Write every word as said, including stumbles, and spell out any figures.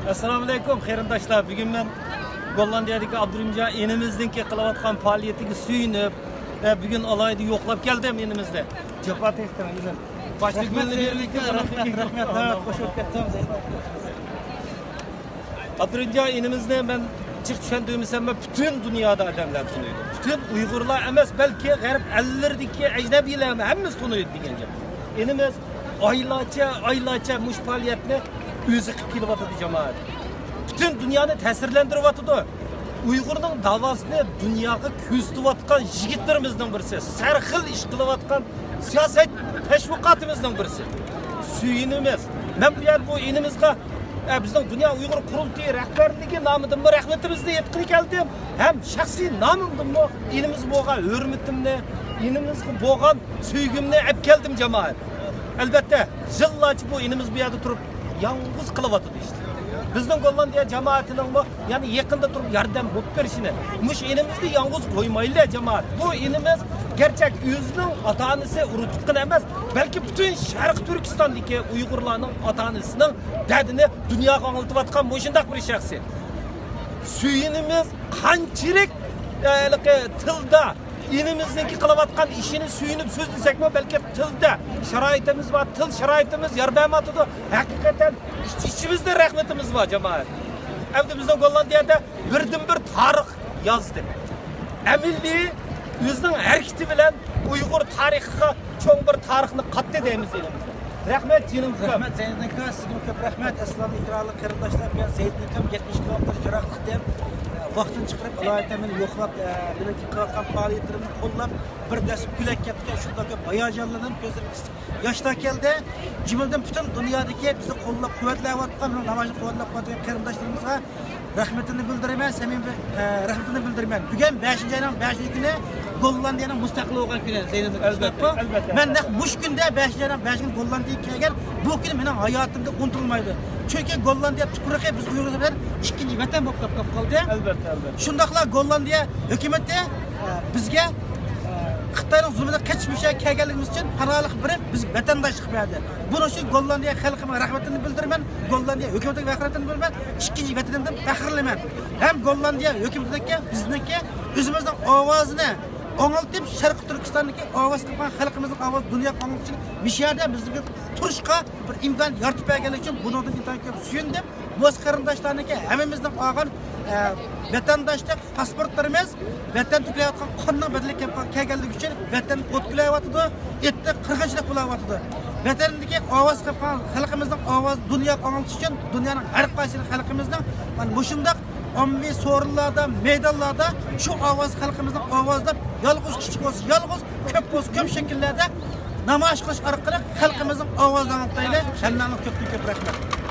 ئەسسالامۇئەلەيكۇم، قېرىنداشلار. بۈگۈن مەن گوللاندىيەدىكى ئابدۇرېھىمجان ئىنىمىزنىڭكى قىلىۋاتقان پائالىيىتىگە سۆيۈنۈپ، ئە، بۈگۈن ئالاھىدە يوقلاپ كەلدىم ئىنىمىزنى. جاپا تەكتىڭ، ئىنىم. باشتا گۈلنى بېرىپ، رەھمەت، رەھمەت، رەھمەت. خوش بولۇپ كەتتىم. ئابدۇرېھىمجان ئىنىمىزنى مەن جىق چۈشەندۈرمىسەممۇ، پۈتۈن دۇنيادا ئادەملەر تونۇيدۇ. پۈتۈن ئۇيغۇرلار ئەمەس، بەلكى غەرب ئەللىرىدىكى ئەجنەبىيلەرمۇ ھەممىسى تونۇيدۇ دېگەن گەپ. ئىنىمىز ئايلارچە، ئايلارچە مۇشۇ پائالىيەتنى ئۆزى قىلىپ كېلىۋاتىدۇ، جامائەت. پۈتۈن دۇنيانى تەسىرلەندۈرۈۋاتىدۇ. ئۇيغۇرنىڭ داۋاسىنى دۇنياغا كۆرسىتىۋاتقان يىگىتلىرىمىزنىڭ بىرسى، سەرخىل ئىش قىلىۋاتقان سىياسەت تەشۋىقاتىمىزنىڭ بىرسى. سۆيۈنىمىز. مەن بۇ يەردە بۇ ئىنىمىزغا، ئە، بىزنىڭ دۇنيا ئۇيغۇر قۇرۇلتىيى رەھبەرلىكى نامىدىنمۇ رەھمىتىمىزنى ئېيتقىلى كەلدىم. ھەم شەخسىي نامىمدىنمۇ ئىنىمىز بولغان ھۆرمىتىمنى، ئىنىمىزغا بولغان سۆيگۈمنى ئەپ كەلدىم، جامائەت. ئەلبەتتە، يىللارچە بۇ ئىنىمىز بۇ يەردە تۇرۇپ يالغۇز قىلىۋاتىدۇ ئىشنى. بىزنىڭ گوللاندىيە جامائىتىنىڭمۇ يەنە يېقىندا تۇرۇپ ياردەم بولۇپ بېرىشىنى، مۇشۇ ئىنىمىزنى يالغۇز قويمايلى، جامائەت. بۇ ئىنىمىز گەرچە ئۆزىنىڭ ئاتا-ئانىسى ئۇرۇق تۇغقىنى ئەمەس، بەلكى پۈتۈن شەرقىي تۈركىستاندىكى ئۇيغۇرلارنىڭ ئاتا-ئانىسىنىڭ دەردىنى دۇنياغا ئاڭلىتىۋاتقان مۇشۇنداق بىر شەخسىي. سۆيۈنىمىز قانچىلىك، ھېلىقى تىلدا ئىنىمىزنىڭكى قىلىۋاتقان ئىشىنى سۆيۈنۈپ سۆزلىسەكمۇ، بەلكى تىلدا شارائىتىمىز بار، تىل شارائىتىمىز يار بەرمەيۋاتىدۇ. ھەقىقەتەن ئىچ-ئىچىمىزدە رەھمىتىمىز بار، جامائەت. ئەمدى بىزنىڭ گوللاندىيەدە بىردىنبىر تارىخ يازدى. ئەمەلىي ئۆزىنىڭ ھەرىكىتى بىلەن ئۇيغۇر تارىخىغا چوڭ بىر تارىخنى قاتتى دەيمىز ئېلىمىزدە. رەھمەت، جېنىم ئۇكام. رەھمەت، زەينىدىن ئاكا، سىزگىمۇ كۆپ رەھمەت. ئەسسالام، ئىقرارلىق قېرىنداشلار، بۈگۈن زەينىدىن ئاكام يەتمىش كىلومېتىر يىراقلىقتىن، ئە، ۋاقتىنى چىقىرىپ، ئالايىتەن مېنى يوقلاپ، ئە، مېنىڭكى قىلىۋاتقان پائالىيەتلىرىمنى قوللاپ، بىر دەستە گۈل ئەكەپتىكەن، شۇنداق كۆپ ھاياجانلىنىپ، كۆزلىرىم ياشلار كەلدى. جۈملىدىن پۈتۈن دۇنيادىكى بىزنى قوللاپ قۇۋۋەتلەۋاتقان، مېنىڭ نامايىشنى قۇۋۋەتلەپ قۇۋۋەتلىگەن قېرىنداشلىرىمىزغا رەھمىتىمنى بىلدۈرىمەن، سەمىمىي، ئە، رەھمىتىمنى بىلدۈرىمەن. بۈگۈن بەشىنچى ئاينىڭ بەشىنچى كۈنى گوللاندىيەنىڭ مۇستەقىل بولغان كۈنى، زەينىدىن ئاكا. ئەلبەتتە، ئەلبەتتە. مەن نەق مۇشۇ كۈندە بەشىنچى ئاينىڭ بەشىنچى كۈنى گوللاندىيەگە كەلگەن، بۇ كۈن مېنىڭ ھاياتىمدا ئۇنتۇلمايدۇ. چۈنكى گوللاندىيە تۇپرىقى بىز ئۇيغۇرلار بىلەن ئىككىنچى ۋەتەن بولۇپ قاپ قالدى. ئەلبەتتە، ئەلبەتتە. شۇنداقلا گوللاندىيە ھۆكۈمىتى، ئە، بىزگە، ئە، خىتاينىڭ زۇلمىدىن قېچىپ مۇشۇ يەرگە كەلگەنلىكىمىز ئۈچۈن پاناھلىق بېرىپ، بىزگە ۋەتەنداشلىق بەردى. بۇنىڭ ئۈچۈن گوللاندىيە خەلقىمگە رەھمىتىمنى بىلدۈرىمەن، گوللاندىيە ھۆكۈمىتىگە رەھمىتىمنى بىلدۈرىمەن، ئىككىنچى ۋەتىنىمدىن پەخىرلىنىمەن. ھەم گوللاندىيە ھۆكۈمىتىدىكى بىزنىڭكى ئۆزىمىزنىڭ ئاۋازىنى ئاڭلىتىپ، شەرقىي تۈركىستاندىكى ئاۋاز قىلغان خەلقىمىزنىڭ ئاۋازى دۇنياغا ئاڭلىتىش ئۈچۈن مۇشۇ يەردە بىزگە تۇرۇشقا بىر ئىمكان يارىتىپ بەرگەنلىكى ئۈچۈن بۇنىڭدىن ئىنتايىن كۆپ سۆيۈندۈم. بۇ قېرىنداشلارنىڭكى ھەممىمىزنىڭ ئالغان، ئە، ۋەتەنداشلىق پاسپورتلىرىمىز، ۋەتەن تۆكۈلۈۋاتقان قاننىڭ بەدىلى كەپ-، كەلگەنلىكى ئۈچۈن ۋەتەن ئوت كۈلەۋاتىدۇ، ئېتى قىرغىنچىلىق بولاۋاتىدۇ. ۋەتەندىكى ئاۋاز قىلغان خەلقىمىزنىڭ ئاۋازى دۇنياغا ئاڭلىتىش ئۈچۈن دۇنيانىڭ ھەر قايسى خەلقىمىزنىڭ مانا مۇشۇنداق ئاممىۋى سورۇنلاردا، مەيدانلاردا شۇ ئاۋاز خەلقىمىزنىڭ ئاۋازى دەپ يالغۇز كىچىك بولسا يالغۇز، كۆپ بولسا كۆپ شەكىللەردە نامايىش قىلىش ئارقىلىق خەلقىمىزنىڭ ئاۋازىنى ئاڭلىتايلى. ھەممىڭلارغا كۆپتىن كۆپ رەھمەت.